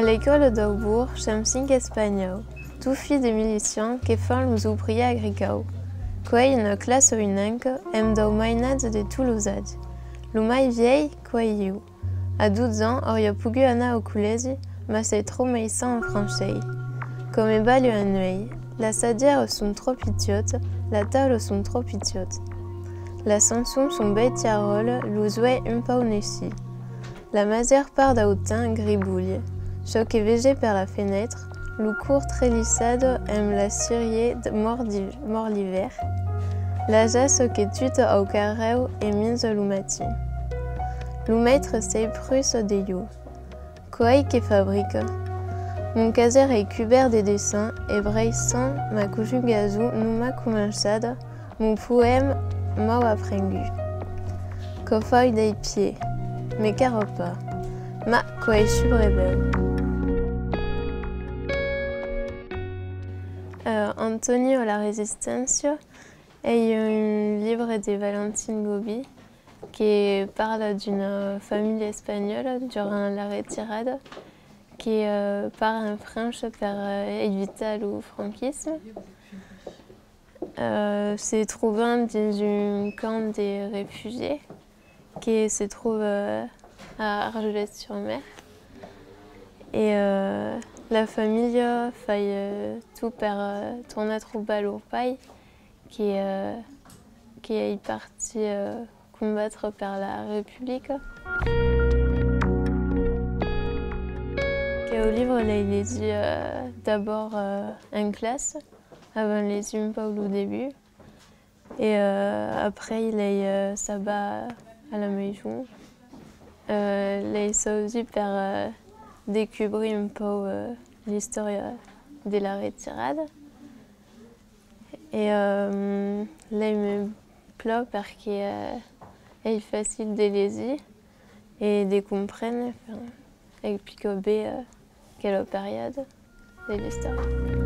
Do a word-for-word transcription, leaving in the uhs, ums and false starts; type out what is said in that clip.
L'escòla dau borg, sèm cinc espanhòus, tot filhs de milicians que fan los obrièrs agricaus. Quò es una classa unenca emb dau mainatge de tots los atges. Lo mai vièlh, quò es ieu. A dotze ans, auriá pogut anar au collègi, mas sèi tròp maissant en francés. Quò me balha en uèlh. Las sadièras son tròp pitiòtas, las taulas son tròp pitiòtas. Las chançons son bestiaròlas, los uèlhs un pauc nessís. La màger part dau temps gribolhi, çò que vege per la fenèstra, lo cort trelissat emb la cirièr d-, mòrt d'i-, mòrt l'ivèrn, la jaça que tuta au carrèu e minja lo matin. Lo mèstre sèi prus de ieu. Quò es que fabrica. Mon casièr es cubèrt de dessins e brèissant ma conjugason nonmàs començada, mon poèma mau aprengut. Quò fai dei pièrs, me carra pas, mas quò es subrevèu. Euh, Antonio la Resisténcia es un libre de Valentin Gaubí que parla d'una familha espanhòla durant la retirada que, euh, part en França per, euh, evitar lo franquisme. Euh, se tròban dins un camp de refugiats que se tròba, euh, a Argelès-sur-Mer. E, euh, la familha fai, euh, tot per, euh, tornar trobar lor pair que, euh, que es partit, euh, combatre per la Republica. Queu libre l'ai lesit, euh, d'abòrd, euh, en classa, avèm lesit un pauc lo debut, e, euh, après l'ai, euh, sabat a la maison. Euh, l'ai chausit per, euh, descubrir un pauc, euh, l'istòria de la retirada. E, euh, l'ai me plau perque, euh, es facil de lesit e de comprene, enfin, explica ben, euh, quela periòda de l'istòria.